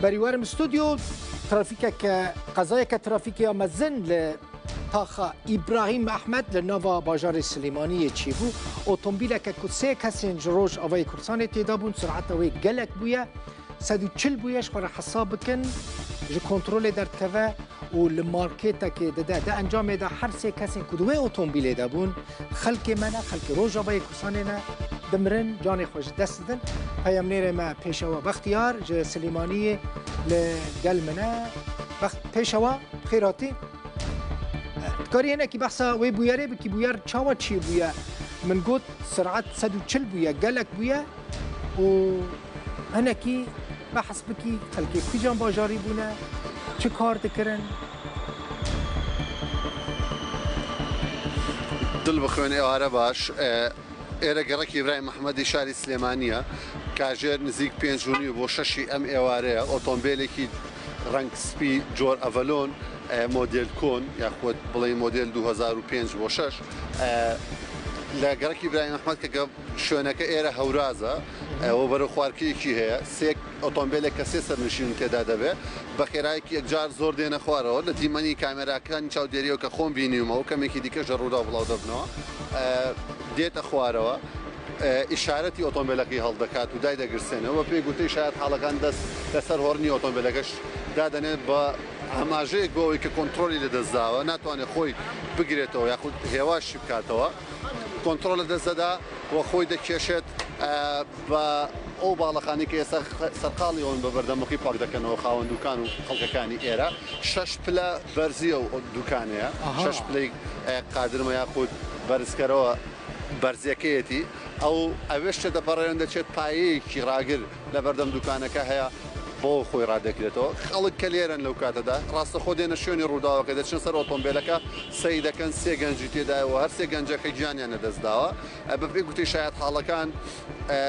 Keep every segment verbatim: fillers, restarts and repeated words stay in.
Berî werim stûdyo, trafîkeke, qezayeke trafîkê ya mezin li taxa Îbrahîm Ehmed li nava bajarê Silêmaniyê çêbû. Otomobîleke ku sê kesên ji Rojavayê Kurdistanê têda bûn, sureta wê gelek bûye, sed û çil bûye, ji xwe re hesab bikin, ji kontrolê derdikeve û li marketekê dide. Di encamê de her sê kesên ku di wê otomobîlê de bûn, xelkê me ne, xelkê Rojavayê Kurdistanê ne, dimirin, canê xwe ji dest didin. Peyamnêrê me Pêşewa Bextiyar ji Silêmaniyê li gel min e. Bext-, Pêşewa, bi xêr hatî. Dikarî hinekî behsa wê bûyerê bikî, bûyer çawa çêbûye? Min got, sirat sed û çil bûye, gelek bûye û hinekî behs bikî, xelkê kîjan bajarî bûne, çi kar dikirin? Dil bixwin, êware baş. E, Êre gerek Îbrahîm Ehmedî şarî Silêmanî ye. Kajêr nizîk pênc û nîv bo şeşî em êware ye. Otombêlekî reng spî cor Avalon, e, model kon, yaxud biڵێ model du hezar û pênc bo şeş. E, لە گەڕەکی ئیبراهیم ئەحمەد کە گە-، شوێنەکە ئێرە هەورازە، ئەوە بەرەو خوارکێکی هەیە، سێ ئۆتۆمبیلێک کە سێ سەرنشین تێدا دەبێ، بە خێرایەکی یەکجار زۆر دێنە خوارەوە، لە دیمەنی کامێراکانی چاودێریەوە کە خۆم بینیومەوە، کەمێکی دیکەش لە ڕوودا بڵاو دەبنەوە، ئە، دێتە خوارەوە، ئە، ئیشارەتی ئۆتۆمبیلەکەی هەڵدەکات و دای دەگرسێنەوە، بە پێی گوتەی شاید حاڵەکان دەست لەسەر هۆرنی ئۆتۆمبیلەکەش دادەنێت بە ئاماژەیەک بۆ ئەوەی کە کۆنترۆلی لەدەستداوە، ناتوانێت خۆی بگرێتەوە یاخود هێواشی بکاتەوە، کۆنترۆل لەدەست دەدا و خۆی دەکێشێت، ئە، بە ئەو باڵەخانەی کە ئێستا خ-، سەرقاڵی ئەوەن بە بەردەمەکەی پاک دەکەنەوە خاوەن دوکان و خەڵکەکانی ئێرە. شەش پلە بەرزی ئەو دوکانەیە. ئەها. شەش پلەی، ئە، قادرمە یاخود بەرزکەرەوە بەرزیەکەیەتی. ئەو ئەوێش چێتە پەڕێن دەچێت پایەیەکی ڕاگر لە بەردەم دوکانەکە هەیە، بۆ خۆی ڕادەکرێتەوە. خەڵک کە لێرەن لەو کاتەدا، ڕاستەخۆ دێنە شوێنی ڕووداوەکە، دەچنە سەر ئۆتۆمبیلەکە، سەی دەکەن، سێ گەنجی تێدایە و هەر سێ گەنجەکە گیانیان لەدەستداوە. ئە، بە پێی گوتەی شایەت حاڵەکان، ئە،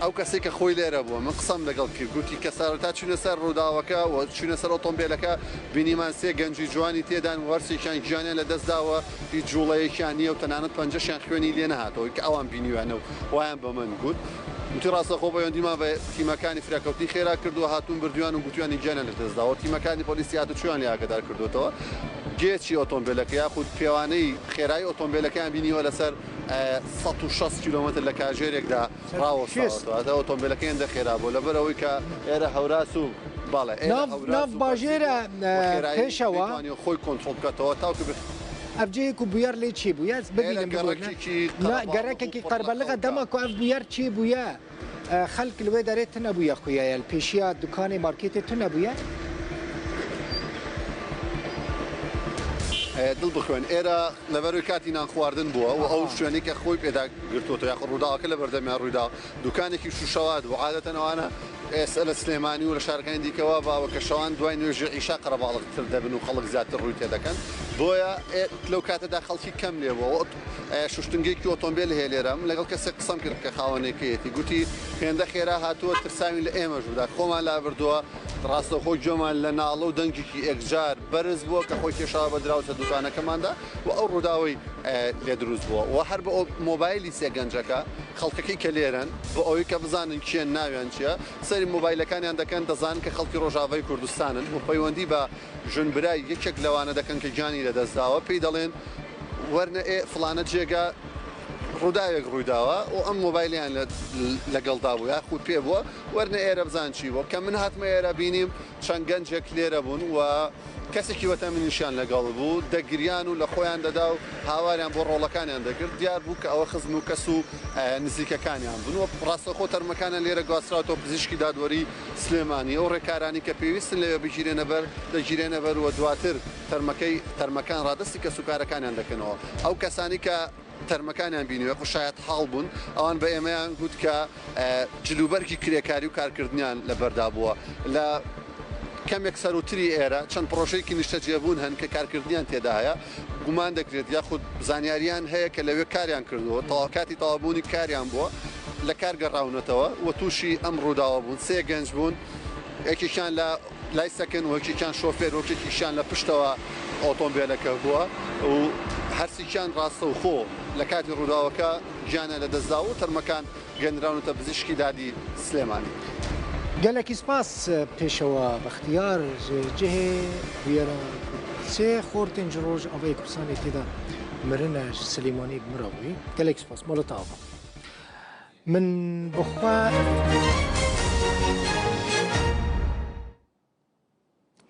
ئەو کەسێک کە خۆی لێرە بووە، من قسەم لەگەڵ کرد، گوتی کە سەرەتا چوونە سەر ڕووداوەکە و چوونە سەر ئۆتۆمبیلەکە، بینیمان سێ گەنجی جوانی تێدان و هەر سێکیان گیانیان لەدەستداوە، هیچ جوڵەیەکیان نییە و تەنانەت پەنجەشیان خوێنی لێ نەهاتەوە، کە ئەوان بینیویانە و وایان بە من گوت. گوتی ڕاستەخۆ پەیوەندیمان بە تیمەکانی فراکەوتنی خێرا کردووە، هاتوون بردویان و گوتویانی گیانیان لەدەستداوە، تیمەکانی پۆلیسی هاتوو چویان لێ ئاگادار کردوتەوە. گێچی ئۆتۆمبیلەکە یاخود پێوانەی خێرایی ئۆتۆمبیلەکەیان بینیوە لەسەر، ئە، سەد و شەست کیلۆمەتر لە کاژێرێکدا ڕاوەستاوەتەوە. ئەتە ئۆتۆمبیلەکەیان دە خێرا بوو، لەبەر ئەوەی کە ئێرە هەوراس و، باڵێ، ئێرە ناو، هەوراس ناو و باژێرە، بەرزی بوو. ئە، بە خێرایی پێشەوە. دەتوانی خۆی کۆنترۆل بکاتەوە تاوکو بخ- ئەڤجەیەک و بویەر لێ چی بوو؟ یاز ئێرە ببینم بوو، گەڕەکێکی نە؟ قەرەباڵغ گەڕەکێکی بوو، قەربەلغە قەرەباڵغ دەما بوو. کو ئەڤ بویەر چی بووە؟ ئە، خەلک لەوێ دەرێت نەبووە خویایە، لە پێشیە دوکانێ مارکێتێ تو نەبووە؟ ئە، دڵ بخوێن، ئێرە لەبەروی کاتی نان خواردن بووە و ئەو ئەها. شوێنەی کە خۆی پێدا گرتووەتەوە، یاخود ڕووداوەکە لە بەردەمیان ڕوویدا، دوکانێکی شوشەوات بوو. عادەتەن ئەوانە ئێستا لە سلێمانی و لە شارەکانی دیکەوە باوە کە شەوان دوای نوێژی عیشا قەرەباڵغتر دەبن و خەڵک زیاتر ڕووی تێدەکەن. بۆیە ئێ-، لەو کاتەدا خەڵکی کەم لێ بووە. ئۆت-، ئێ، شوشتنگێکی ئۆتۆمبیل هەیە لێرە. من لەگەڵ کەسێک قسەم کرد کە خاوەنێکەیەتی. گوتی، هێندە خێرا هاتووە، ترساوین لە ئێمەش بدا. خۆمان لابردووە. ڕاستەوخۆ گوێمان لە ناڵە و دەنگێکی ئێکجار بەرز بووە کە خۆی کێشاوە بە دراوسە دوکانەکەماندا و ئەو ڕووداوەی، ئێ، لێ دروست بووە. و هەر بە ئۆ-، مۆبایلی سێ گەنجەکە خەڵکەکەی کە لێرەن، بۆ ئەوەی کە بزانن کێن، ناویان چییە، سەیری مۆبایلەکانیان دەکەن، دەزانن کە خەڵکی ڕۆژاڤای کوردستانن و پەیوەندی بە ژنبرای یەکێک لەوانە دەکەن کە گیانی لەدەستداوە، پێی دەڵێن، وەرنە ئێ فلانە جێگا ڕووداوێک ڕوویداوە و ئەم مۆبایلیان لە، لەگەڵدا بوو، یاخود پێ بووە، وەرنە ئێرە بزان چی بوو. کە من هاتمە ئێرە بینیم، چەند گەنجێک لێرە بوون و کەسێکی وەتەمنیشیان لەگەڵ بوو، دەگریان و لە خۆیان دەدا و هاواریان بۆ ڕۆڵەکانیان دەکرد. دیار بوو کە ئەوە خزم و کەس و، ئە، نزیکەکانیان بوون و ڕاستەخۆ تەرمەکانیان لێرە گواستراوەتەوە پزیشکی دادوەری سلێمانی. ئەو ڕێکارانی کە پێویستن لەوێ بگیرێنە بەر، دەگیرێنە بەر و دواتر تەرمەکەی، تەرمەکان ڕادەستی کەسوکارەکانیان دەکەنەوە. ئەو کەسانی کە تەرمەکانیان بینیوە، خۆ شایەت حاڵ بوون. ئەوان بە ئێمەیان گوت کە، ئە، جلوبەرگی کرێکاری و کارکردنیان لە بەردا بووە. لە کەمێک سەروتری ئێرە چەند پرۆژەیەکی نیشتەجێبوون هەن کە کارکردنیان تێدا هەیە. گومان دەکرێت یاخود زانیاریان هەیە کە لەوێ کاریان کردووە، تەوا-، کاتی تەوابوونی کاریان بووە، لە کار گەڕاونەتەوە و تووشی ئەم ڕووداوە بوون. سێ گەنج بوون، یەکێکیان لە لای سەکن، وەکێکیان شۆفێر، وەکێکیشیان لە پشتەوە ئۆتۆمبیلەکە بووە و هەرسێکیان ڕاستەوخۆ لە کاتی ڕووداوەکە گیانیان لەدەستدا و تەرمەکان گەنراونەتە پزیشکی دادی سلێمانی. Gelekî spas Pêşewa Bextiyar, ji cihê bûyera sê xortên ji Rojavayê Kurdistanê tê de mirine ji Silêmaniyê bi min re bûyî. Gelekî spas. Mala te ava. Min bi xwe,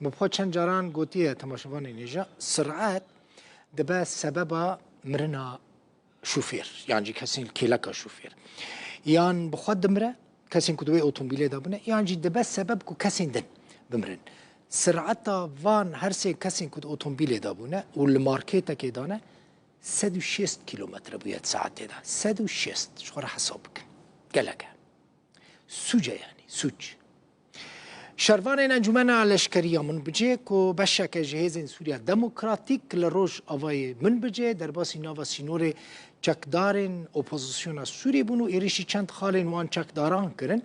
min bi xwe çend caran gotiye temaşevanên hêja, siret dibe sebeba mirina şofêr, yan jî kesên kêleka şofêr. Yan bi xwe dimire, kesên ku di wê otomobîlê de bûne, yan jî dibe sebeb ku kesên din bimirin. Sireta van her sê kesên ku di otomobîlê de bûne û li marketekê de ne, sed û şêst kîlometre bûye di saetê de. Sed û şêst. Ji xwe re hesab bikin. Gelek e. Sûc e yanî, sûc. Şervanên Encûmena Leşkerî ya Minbicê ku beşeke ji Hêzên Sûriya Demokratîk li Rojavayê Minbicê derbasî nava sînorê çekdarên opozisyona Sûrî bûn û êrişî çend xalên wan çekdaran kirin.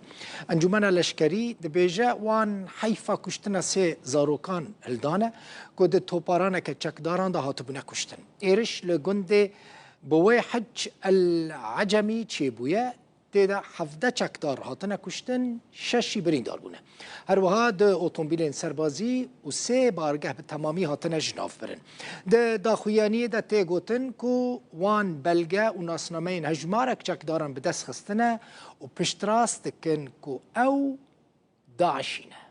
Encûmena Leşkerî dibêje, wan heyfa kuştina sê zarokan hildane ku di toparaneke çekdaran de hatibûne kuştin. Êriş li gundê Biwê Hic El Ecemî çêbûye. Tê de hevdeh çekdar hatine kuştin, şeş jî birîndar bûne. Her wiha du otomobîlên serbazî û sê bargeh bi temamî hatine ji nav birin. Di daxuyaniyê de tê gotin ku wan belge û nasnameyên hejmarek çekdaran bi dest xistine û piştrast dikin ku ew DAIŞî ne.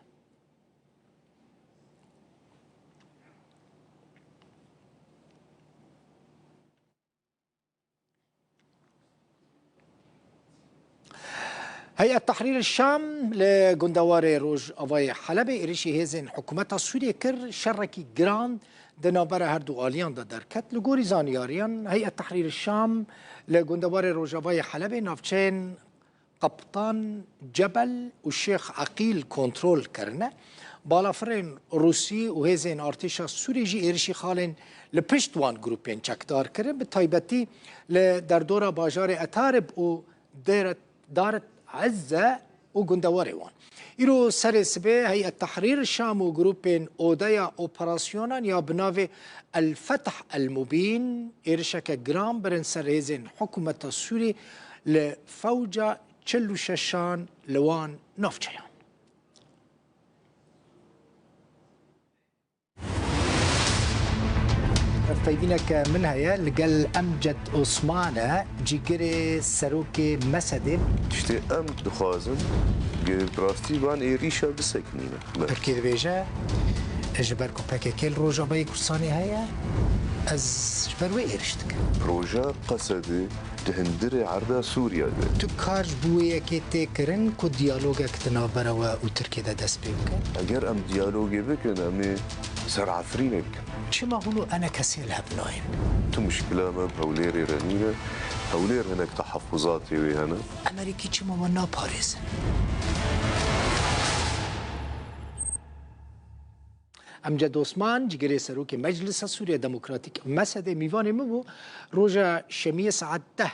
Heyet Tehrîr Şam li gundewarê Rojavayê Helebê êrişî hêzên hikûmeta Sûriyê kir, şerekî giran di navbera her du aliyan de derket. Li gorî zanyariyan, Heyet Tehrîr Şam li gundewarê Rojavayê Helebê navçeyên Qeptan Cebel û Şêx Eqîl kontrol kirine. Balafirên Rûsî û hêzên artêşa Sûrî jî êrişî xalên li pişt wan grûpên çekdar kirin, bi taybetî li derdora bajarê Etarib û Dêret Daret Ezze û gundewarê wan. Îro serê sibê Heyet Tehrîr Şam û grûpên Odeya Operasyonan ya bi navê El Feth El Mubîn êrişeke giran birin ser hêzên hikûmeta Sûrî li fewca çil û şeşan li wan navçeyan. Hevpeyvîneke min heye li gel Emced Osman e, cîgirê serokê mesedê. Tiştê em dixwazin, bi rastî van êrîşa bisekinîne. Tirkî dibêje, ji ber ku P K K li Rojavayê Kurdistanê heye, ez ji ber wê êriş dikim. Proja Qesedê di hundirê erda Sûriya de. Tu kar ji bo wê yekê tê kirin ku diyalogek di navbera we û Tirkiyê de dest pê bike? Eger em diyalogê bikin, em ê ser Efrînê bikin. Çima hûn û enekesê li hev nayên? Tu muşkila me bi Hewlêrê re nîne. Hewlêr hinek tehefuzatê wê hene. Emerîkî çima we naparêzin? Emced Osman, cîgirê serokê Meclisa Sûriya Demokratîk, mesedê, mîvanê min bû. Roja Şemiyê saet deh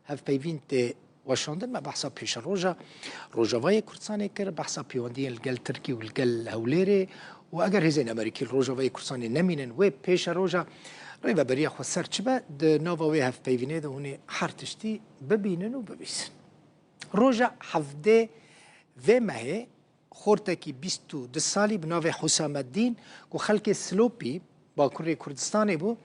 hevpeyvîn tê weşandin. Me behsa pêşeroja Rojavayê Kurdistanê kir, behsa pêwendiyên li gel Tirkî û li gel Hewlêrê û eger hêzên Amerîkî li Rojavayê Kurdistanê nemînin, wê pêşeroja rêveberiya xweser çi be, di nava wê hevpeyvînê de hûn ê her tiştî bibînin û bibîsin. Roja hevdê vê mehê, xortekî bîst û du salî bi navê Husameddîn, ku xelkê Silopî, Bakurê Kurdistanê bû,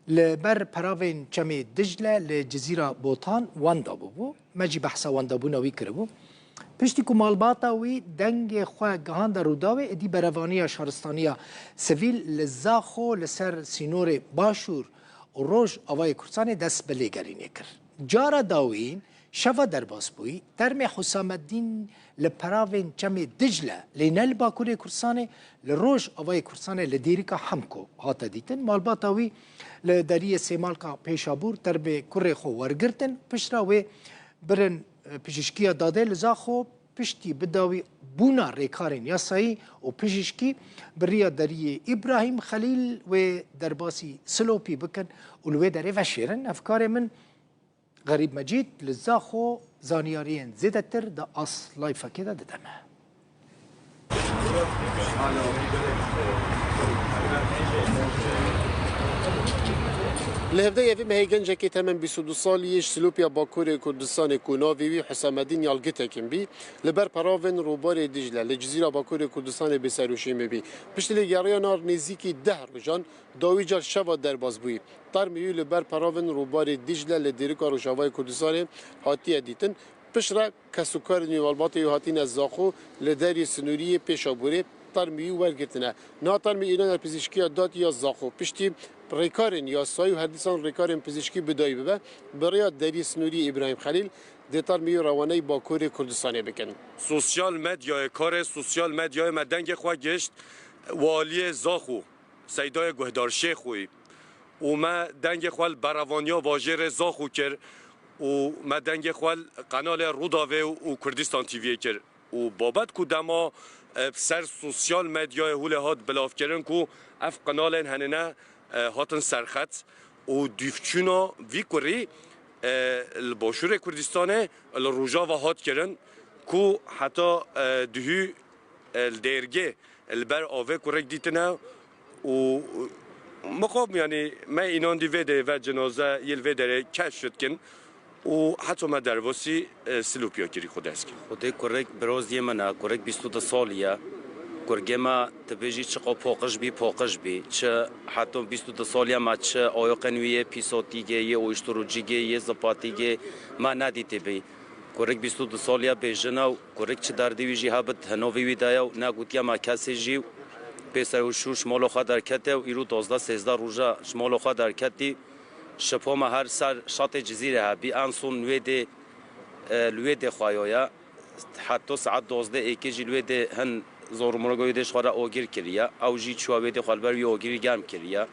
li ber peravên Çemê Dicle li Cizîra Botan wenda bûbû. Me jî behsa wendabûna wî kiribû. Piştî ku malbata wî dengê xwe gihande Rûdawê, êdî berevaniya şaristaniya sivîl li Zaxo li ser sînorê Başûr û Rojavayê Kurdistanê dest bi lêgerînê kir. Cara dawîn, şeva derbasbûyî, termê Husameddîn li peravên Çemê Dicle, lê ne li Bakurê Kurdistanê, li Rojavayê Kurdistanê li Dêrika Hemko hate dîtin. Malbata wî li deriyê Sêmalka Pêşabûr termê kurê xwe wergirtin, piştre wê birin, e, pişişkiya dadê li Zaxo, piştî bi dawî bûna rêkarên yasayî û pişişkî bi riya deriyê Îbrahîm Xelîl wê derbasî Silopî bikin û li wê derê veşêrin. Hevkarê min, Xerîb Mecîd li Zaxo zanyariyên zêdetir di As Life'kê de dide me. Li hevdeyê evê mehê gencekê temen bîst û du salî yê ji Silopya Bakurê Kurdistanê ku navê wî Husamedîn Yalgitekin bî, li ber peravên rûbarê Dîcle li Cizîra Bakurê Kurdistanê bêserûşîn bibî. Piştî lêgeriya nar nêzîkî deh rojan, dawî car şeva derbas bûyî. Termê wî li ber peravên rûbarê Dîcle li Dêrika Rojavayê Kurdistanê hatiye dîtin. Piştre kesûkarên wî malbatê wî hatine Zaxo li derê sinûrî yê Pêşabûrê termê wî wergirtine. Niha termê îlana pizîşkiya datiya Zaxo piştî rêkarên yasayî û her dîsan rêkarên pizîşkî bi dawî bibe, bi rêya derê sinûrî Îbrahîm Xelîl dê termê wî rewaneyî Bakurê Kurdistanê bikin. Sosyal medyayê, karê sosyal medyayê me dengê xwe gişt waliyê Zaxo, Seydayê Guhdar Şêxoyî û me dengê xwe li berevaniya vajêrê Zaxo kir û me dengê xwe li qenalê Rûdawê û Kurdistan T V'yê kir. Û babet ku dema, e, ser sosyal medyayê hûlê hat bilavkirin ku ev qenalên henine, e, hatin serxet û dûvçûna vî kurî, e, li Başûrê Kurdistanê li Rojava hat kirin ku heta, e, duhî, e, li Dêrgê li ber avê kurek dîtine û mixab, yanî me înandî vê derê ve cinaze yê li vê derê keşf dikin û heta me derbasî, e, Silopya kirî xwe dest kir. Xwedê kurek biroziyê min e, kurek bîst û du salî ye. Kurgê me tu bêjî çiqa paqij bî, paqij bî. Çi heta bîst û du salî ye me çi ayoqên wî yê pîsotîgê, yê oyştorocîgê, yê zipatîgê me nedîtî bî. Kurek bîst û du salî ye bêjin e û Kurik çi derdê wî jî hebit, hinovê wî daye û negotiye me kesê jî û pêser û şû ji mala xwe derkete û îro duwazdeh sêzdeh roja ji mala xwe derketî. Şipo me her ser şatê Cizîrê hebî. En son wê dê, e, li wê dê xwe ya ye. Heta saet duwazdeh êkê jî li wê dê hin zor û mirgo wê dê ji xwe re agir kiriye. Ew jî çûye wê dê xwe li ber wî agirî germ kiriye.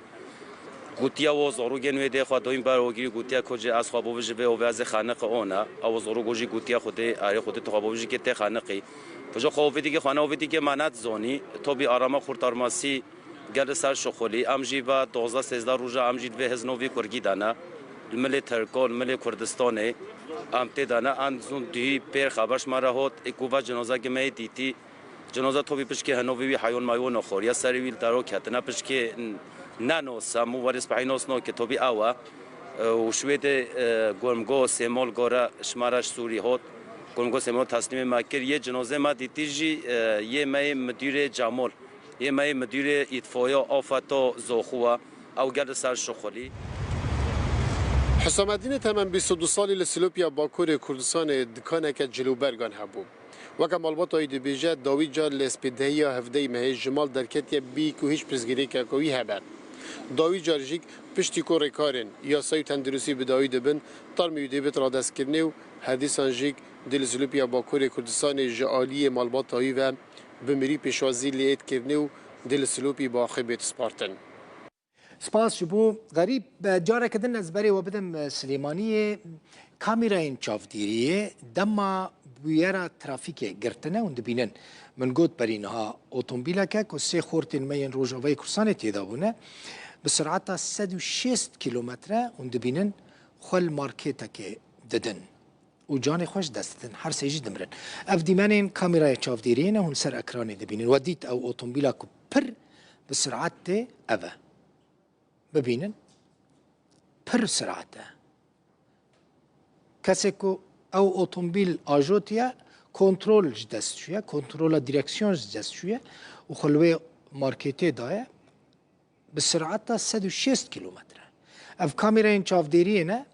Gotiye wo zarokên wê dê xwe doyîn ber ogirî gotiye, kocê ez xwe bivijî vê ovê ez ê xeniqi one. Ew zarok jî gotiye Xwedê, erê Xwedê tu xwe bivijî kê tê xeniqî. Vêca xwe ovê dîkê xwe ne ovê dîkê me nedizanî. Tabî arama xurtarmasî gel li ser şixulî. Em jî ve duwazdeh sêzdeh roja em jî di vê hizno vî kurgî de ne. Li milê Tirkan, li milê Kurdistanê em tê de ne. Em zûn dihî pêr xeber ji me re hot. Ê ku ve cinazekî me yê dîtî. Cinaza tabî pişkê hinovê wî heyon meyon xwariye, serê wî li dero ketine, pişkê n-, nenose, mû werê spehî nas nake, tabî ew e. E, û şwêdê, e, gormgo Sêmol gore ji me re ji Sûrî hot. Gormgo Sêmol teslîmê me kir. Yê cinazê me dîtî jî, e, yê me yê midîrê Cemol. Yê me yê midîrê îtfaya afeta Zoxu e. Ew gel li ser şixulî. Husamedînê temen bîst û du salî li Silopya Bakurê Kurdistanê dikaneke cilûbergan hebû. Weke malbata wî dibêje, dawî car li spêdehiya hevdeyî mehê ji mal derketiye bî ku hîç pirsgirêkeke wî hebe. Dawî car jîk piştî ku rêkarên yasayî û tenduristî bi dawî dibin, termê wî dê bit radestkirinê û her dîsan jîk dê li Silopya Bakurê Kurdistanê ji aliyê malbata wî ve bi mirî pêşwazî lê êt kirinê û dê li Silopî bi axê bêt spartin. Spas ji bo Xerîb. Careke din ez berê we bidim, e, Silêmaniyê. Kamîreyên çavdêriyê dema bûyera trafîkê girtine hûn dibînin. Min got berî niha otomobîleke ku sê xortên me yên Rojavayê Kurdistanê tê de bûne, bi surata sed û şêst kîlometre hûn dibînin xwe li marketekê didin. Û canê xwe ji dest didin. Her sê jî dimirin. Ev dîmenên kamîraya çavdêriyê ne hûn ser ekranê dibînin. We dît ew otomobîla ku pir bi sirat tê, ev e. Bibînin. Pir sirat e. Kesê ku ew otomobîl ajotiye, kontrol ji dest çûye, kontrola direksiyon ji dest çûye û xwe li wê marketê daye. Bi sirata sed û şêst kîlometre. Ev kamîreyên çavdêriyê ne,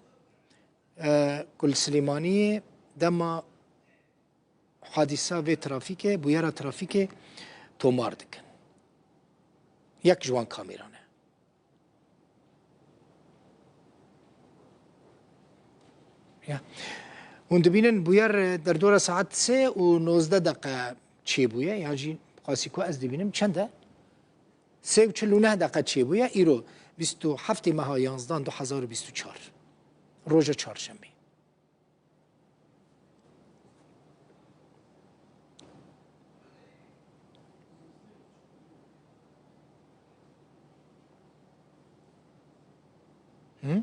e, ku li Silêmaniyê dema hadîsa vê trafîkê, bûyera trafîkê tomar dikin. Yek ji wan kamîran e. Ya. Hûn dibînin bûyer, e, derdora saet sê û nozdeh deqe çêbûye, yan jî xwesî ku ez dibînim çend e? Sê û çil û neh deqe çêbûye, îro bîst û heftê meha yanzdan du hezar û bîst û çar. Roja çarşemê. Hı?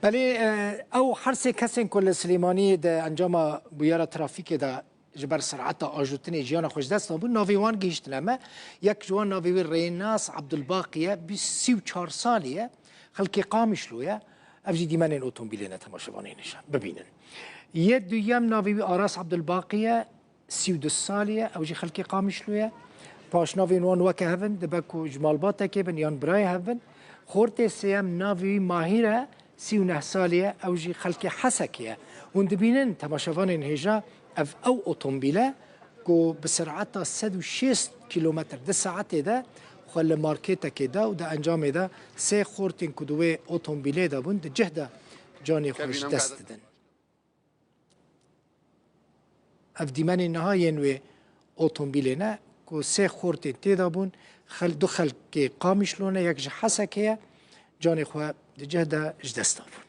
Belê, e, ew her sê kesên ku li Silêmaniyê di encama bûyera trafîkê de ji ber sereta ajotinê jiyana xwe ji dest dabûn, navê wan gihîştine me. Yek ji wan navê wî Rênas Abdulbaqî ye, bîst, sî û çar salî ye, xelkê Qamişlo ye. Ev jî dîmenên otomobîlê ne, temaşevanên hêja bibînin. Yê duyem navê wî Aras Abdulbaqî ye, sî û du salî ye, ew jî xelkê Qamişlo ye. Paşnavên wan weke hev in, dibe ku ji malbatekê bin yan birayê hev bin. Xortê sêyem navê wî Mahîr e, sî û neh salî ye, ew jî xelkê Hesekê ye. Hûn dibînin, temaşevanên hêja, ev ew otomobîl e ku bi sereta sed û şêst kîlometr di saetê de xwe li marketekê da û di encamê de sê xortên ku di wê otomobîlê de bûn, di cih de canê xwe ji dest didin. Ev dîmenên niha yên wê otomobîlê ne ku sê xortên tê de bûn, xel-, du xelkê Qamişlo ne, yek ji Hesekê ye, canê xwe di cih de ji dest dabûn.